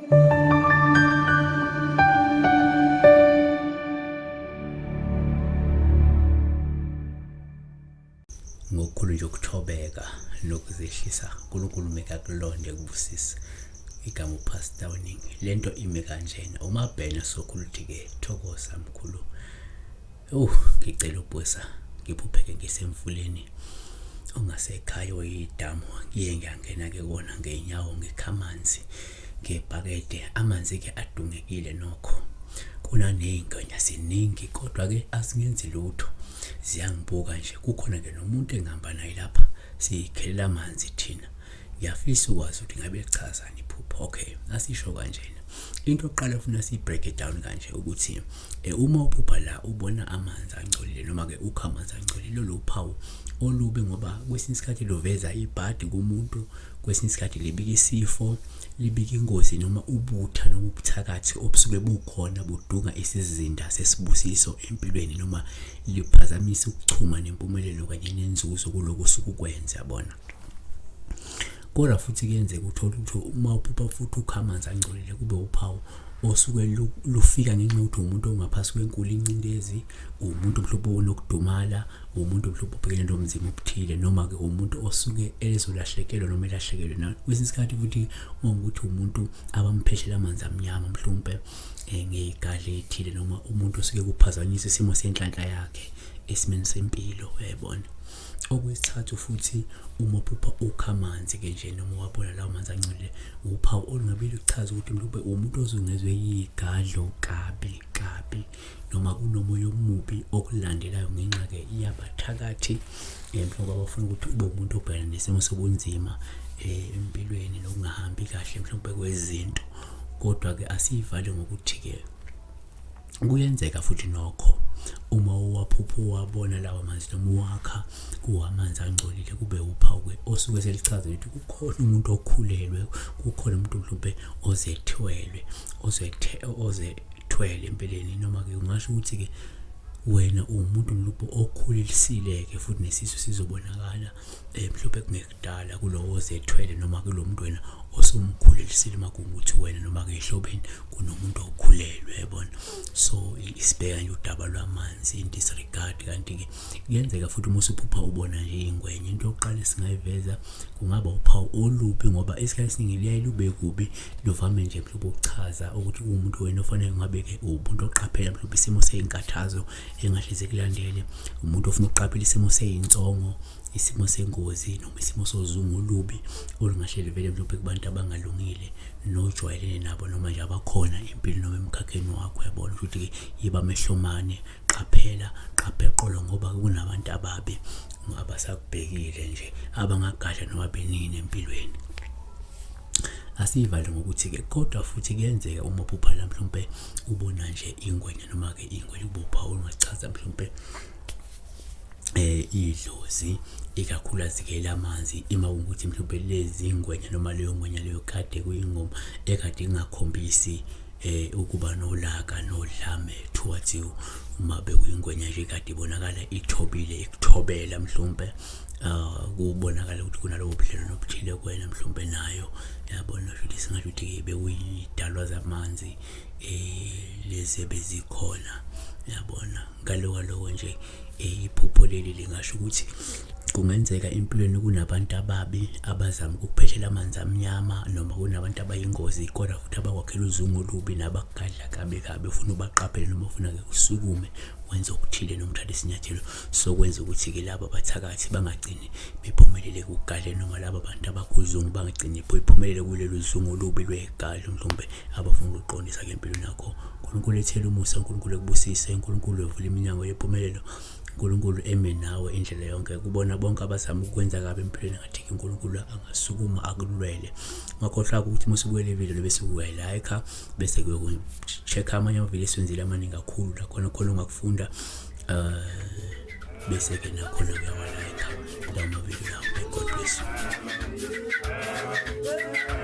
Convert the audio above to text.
Ngokukhulu nje ukuthobeka nokuzehlisa, uNkulunkulu mekakulonde kubusise. Igama uPastor Uningi. Lento ime kanjena. UMabhena sokhulu-ke thokoza mkhulu. Ngicela ukubuza ngiphupheke ngisemfuleni ongasekhaya oyidamu ngiye ngiyangena-ke kuwona ngey'nyawo ngikha amanzi ngebhakede amanzi-ke adungekile nokho kunaney'ngwenya ziningi kodwa-ke azingenzi lutho ziyangibuka nje kukhona-ke nomuntu engihamba naye lapha siyikhelela amanzi thina. Ngiyafisa ukwazi ukuthi ngabe lichazani iphupho. Okay, asisho kanjena. Into yokuqala ufuna si break it down kanje ukuthi uma uphupha la ubona amanzi angcolile noma ke ukha amanzi angcolile lolu phawu olubi ngoba kwesinye isikhathi luveza ibhadi kumuntu, kwesinye isikhathi libika isifo, libika ingozi noma ubutha noma ubuthakathi obusuke bukhona budunga isizinda sesibusiso empilweni noma liphazamisa ukuchuma nempumelelo kanye nenzuzo kuloko osuke ukwenza, yabona. Kodwa futhi kuyenzeka uthole ukuthi uma uphupha futhi ukha amanzi angcolile kube uphawu osuke lufika ngenxa yokuthi umuntu ongaphansi kwenkulu incindezi, umuntu mhlawumbe onokudumala, umuntu mhlawumbe obhekene nobunzima obuthile noma-ke umuntu osuke ezolahlekelwa noma elahlekelwe. Kwesinye isikhathi futhi uma ukuthi umuntu abampheshela amanzi amnyama mhlawumpe ngeyigadla ey'thile noma umuntu osuke kuphazanyiswa isimo senhlanhla yakhe esimeni sempilo, uyayibona. Okwesithathu futhi uma uphupha ukha amanzi-ke nje noma uwabona lawo manzi angcolile, uphawu olungabe luchaza ukuthi mhlawumbe umuntu ozungezwe yigadlo kabi kabi noma kunomoya omubi okulandelayo ngenxa-ke yabathakathi mhlawumbe abafuna ukuthi ube umuntu obhekana nesimo sobunzima empilweni nokungahambi kahle mhlawumbe kwezinto. Kodwa-ke asiyivale ngokuthi-ke kuyenzeka futhi nokho uma uwaphupha uwabona lawa manzi noma uwakha kuwamanzi angcolile kube uphawu-ke osuke selichaza ukuthi kukhona umuntu okhulelwe, kukhona umuntu mhlawumbe ozethwelwe, ozethwele empeleni noma-ke ungasho ukuthi-ke wena uwumuntu mhlawumbe okhulelisile-ke futhi nesisu sizobonakala mhlawumbe kungekudala kulowo ozethwele noma kulo muntu wena osumkhulelisile uma kuwukuthi wena noma-ke ehlobeni kunomuntu okhulelwe, yabona. So isibheka nje udaba lwamanzi in this regard. Kanti-ke kuyenzeka futhi uma usuphupha ubona nje iy'ngwenya, into yokuqala esingayiveza kungaba uphawu olubi ngoba isikhathi esiningi liyaye lube kubi luvame nje mhlawumbe ukuchaza ukuthi uwumuntu wena ofanele ngabe-ke uwumuntu oqaphela mhlawumbe isimo sey'nkathazo engahle zikulandele, umuntu ofuna ukuqaphela isimo sey'nsongo, isimo sengozi noma isimo sozungu olubi olungahle luvele mhlawumbe kubantu abangalungile nojwayelene nabo noma nje abakhona empilweni noma emkhakheni wakho, uyabona. Kusho ukuthi-ke yiba mehlomane, qaphela, qapha eqolo ngoba kunabantu ababi abasakubhekile nje abangagadla noma benini empilweni. Asiyivale ngokuthi-ke kodwa futhi kuyenzeka uma uphupha la mhlawumpe ubona nje ingwenya noma-ke ingwenya kube uphawu olungachaza mhlawumpe idlozi ikakhulukazi-ke lamanzi ima ukuthi mhlawumbe lezi ngwenya noma leyo ngwenya leyo kade kuyingoma ekade ingakhombisi ukuba nolaka nodlame towards you uma bekuyingwenya nje kade ibonakala ithobile ikuthobela mhlawumbe kubonakala ukuthi kunalobo budlelwano obuthile kuwena mhlawumbe nayo yabona futhi singasho ukuthi-ke bekuyidalwa zamanzi lezi ebezikhona yabona. Ngaloko loko nje iphupho leli lingasho ukuthi kungenzeka empilweni kunabantu ababi abazama ukukupheshela amanzi amnyama noma kunabantu abayingozi kodwa futhi abakwakhela uzungu olubi nabakugadla kabi kabi ufuna ubaqaphele noma ufuna-ke usukume wenze okuthile noma uthathe isinyathelo sokwenza ukuthi-ke laba bathakathi bangagcini bephumelele kugadle noma laba bantu abakhuzungu bangagcini bephumelele kulolu zungu olubi lwegadlo mhlawumbe abafuna ukuqondisa-ke empilweni yakho. uNkulunkulu ethele umusa, uNkulunkulu ekubusise, uNkulunkulu evule iminyango yempumelelo, uNkulunkulu eme nawe indlela yonke. Kubona bonke abazama ukwenza kabi empilweni ngathi-ke uNkulunkulu angasukuma akulwele. Ungakhohlwa ukuthi uma usubukele ividiyo bese uyayi-like bese kuyo-check-a amanye amavidiyo esiwenzile amaningi kakhulu la khona khona ongakufunda bese-ke nakhona uyawa-like lawo mavidiyo lawo. May God bless you.